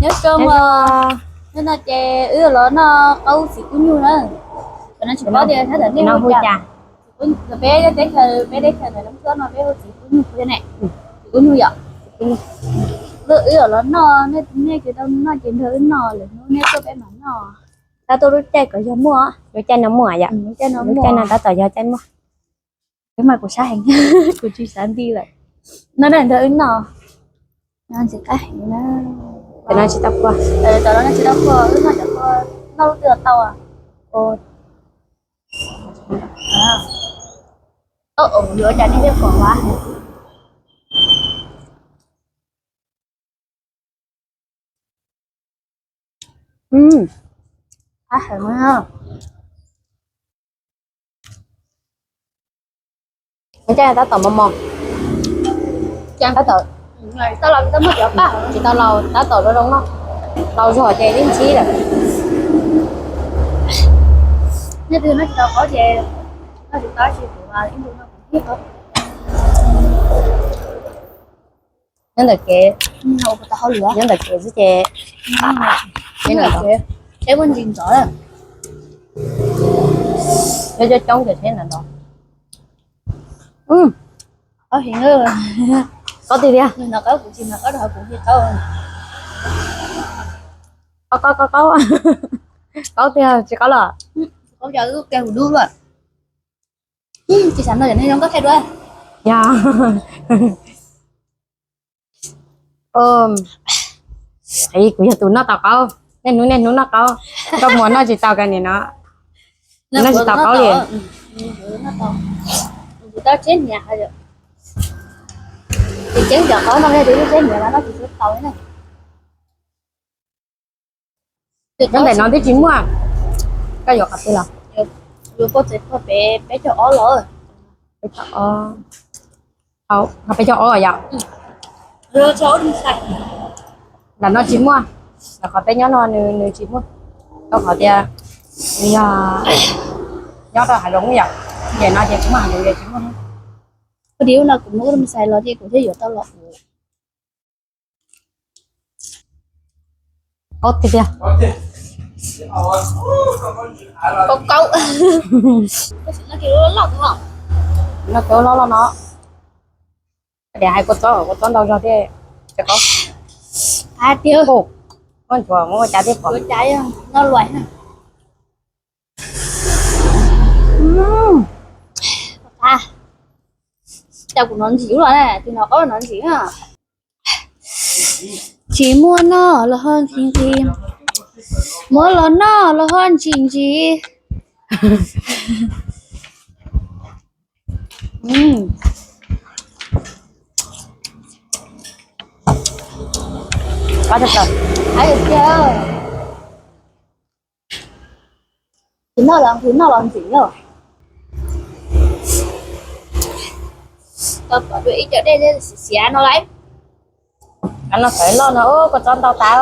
Nyob zoo os, hnub no ces wb los noj qaub txiv kub nyuj na. Tam no tsis paub tias thab tam nej hu cas. Peb teb chaws, peb teb chaws ntawm Nab Tsuab no peb hu txiv kub nyuj thiab ne. Txiv kub nyuj yom. Wb los noj, nej tsis tau noj ces nrog wb noj, lwm hnub nej tuaj peb mam noj. Tab tuaj lub caij kom yog muaj, lub caij no muaj yom. Lub caij no tab tom yog caij muaj. Peb mas kuv sab heev, kuv tsis xav nti lawm. No na nrog wb noj, no ntxim qab heev na. Cov no tsis tau kua. Cov no tsis tau kua, wb noj cov kua noj lub twg los tau. Yuav cas nej pom vas. Tab tom mos mos, tab tom, tsis tau laus, tab tom zoo zoo noj, laus zog ces ib ntsib lawm. Nyob ntawm kev, nyob ntawm kev xwb ces, teb muaj ntsis ntxov, nyob coob coob ces teb ntawm no. Qaub tiag tiag. Qaub qaub qaub, qaub tiag tsis qaub los. Tsis xav no, yog kuv yog tus noj tau qaub, niaj hnub niaj hnub noj qaub, nrog muag noj tsis tau kiag nim no. Noj tsis tau qaub li. Nyob ntawm no twb tsis muaj. Koj yuav qhov twg los? Peb caug ob los. Peb caug ob, peb caug ob yom. Ntawm no tsis muaj, ntawm qhov peb nyob no nws tsis muaj. Rau qhov tias nws yog nyob rau hav zoov yom, ces no ces kuv muaj hav zoov ces tsis muaj. Ua li no kuv muab ub xais los ces kuv thiaj yuav tau los. Qaub tiag tiag. Qaub qaub. No cov loj loj no. Tias hais kua txob, kua txob ntau zog thiab. Tias qaub. Hais tias, muab ntsuas muab ua cas thiab pom. Cas kuv hnov ntsim los na, tus no qaub hnov ntsim na. Tsis muaj noj los ho ntsis ntsis, muab los noj los ho ntsim ntsis. Qab tshaj plaws. Qab tiag tiag. Tus noj los, tus noj los ntxim yog. Tau pom dua ib co dej xiav no lauj. Qab no txawv loj no, kua txob ntau tas.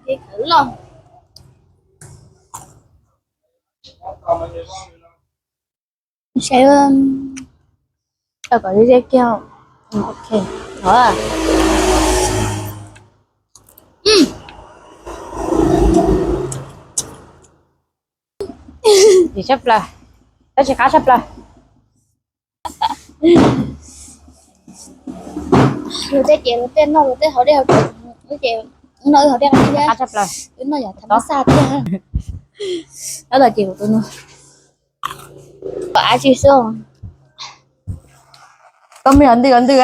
Txawv loj. Saib, tau kom ze ze kiag. Ok, thov. Ntxim tshaj plaws, tab sis qab tshaj plaws. Luag tej ces luag tej noj luag tej haus dej haus cawv, wb ces wb noj wb haus dej qab tshaj plaws, wb noj yam thab mab xaj thiab. Tab tom ces kuv tus no kom av tsis xwb. Koj me ntws ntws.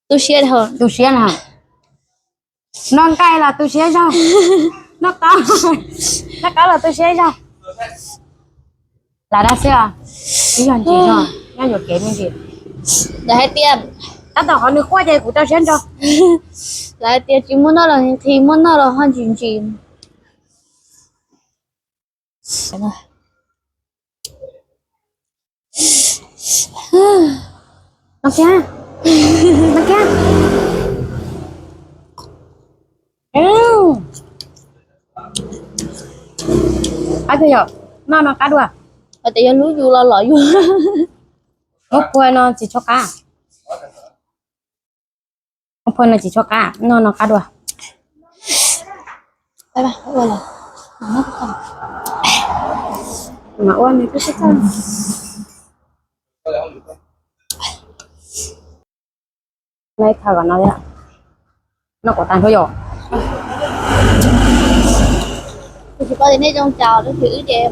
Tu siab, tu siab na. Noj nqaij los tu siab zog, noj qaub, noj qaub los tu siab zog. Lam dab xwb os, ib yog ntsis zog nyob yuam kev me ntsis. Lawv hais tias, tab tom qhov nws quaj ces kuv rau siab ntso. Lawv hais tias tsis muaj noj los nqhis, muaj noj los ho ntsis ntsis. No kiag, no kiag. Qab tiag yom, noj no qab dua. Hais tias yog lub yus los lom yus. Muab pua no tsis tshua qab. Phua no tsis tshua qab, noj no qab dua. Mas ua nws twb txawj. Noj ib thawj kom no thiab. Noj kom tag nrho yom. Kuv tsis paub tias nej zoo cas, tab sis wb ces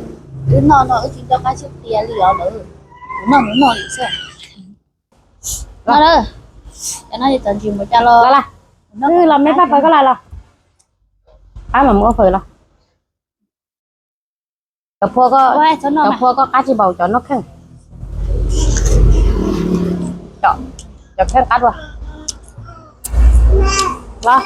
wb noj no wb tsis nco qab siab tias li os lawm. Kuv noj mus noj li xwb. Noj na. Cov no txom ntsim mus cas los. Los me paj paws koj los los. Qab mas mus ua fawm los. Cov phua koj qab tsis npaum cov noj kheej. Cov kheej qab dua. Los.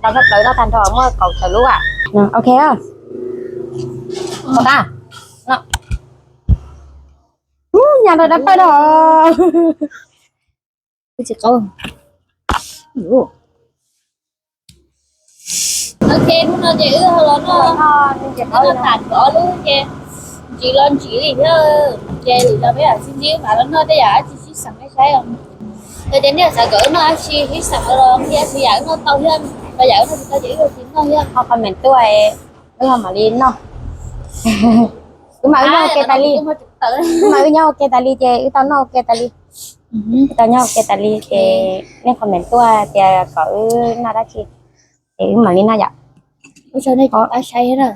Tau noj plaws noj tag nrho muaj kaum tawm lub a. Ok. Ua ta. Nyas rau dab pawg no. Ok, hnub no ces wb ho los noj, noj tas ob lub ces ntsim los ntsim li thiab. Ces lwm zaus peb mam sib ntsib mam los noj tej yam dab tsi sib xeem nej saib os. Yog tias nej xav kom wb noj dab tsi sib xeem los qhia txhua yam wb noj tau thiab, los yam wb noj tsis tau ces wb yuav tsis noj thiab. Ho comment tuaj, wb ho mam li noj. Wb mam wb nyob ua ke tas li. Wb mam wb nyob ua ke tas li ces wb tau noj ua ke tas li. Wb tau nyob ua ke tas li ces nej comment tuaj tias kom wb noj dab tsi ces wb mam li noj yom. Ua tsaug nej cov pab saib thiab na.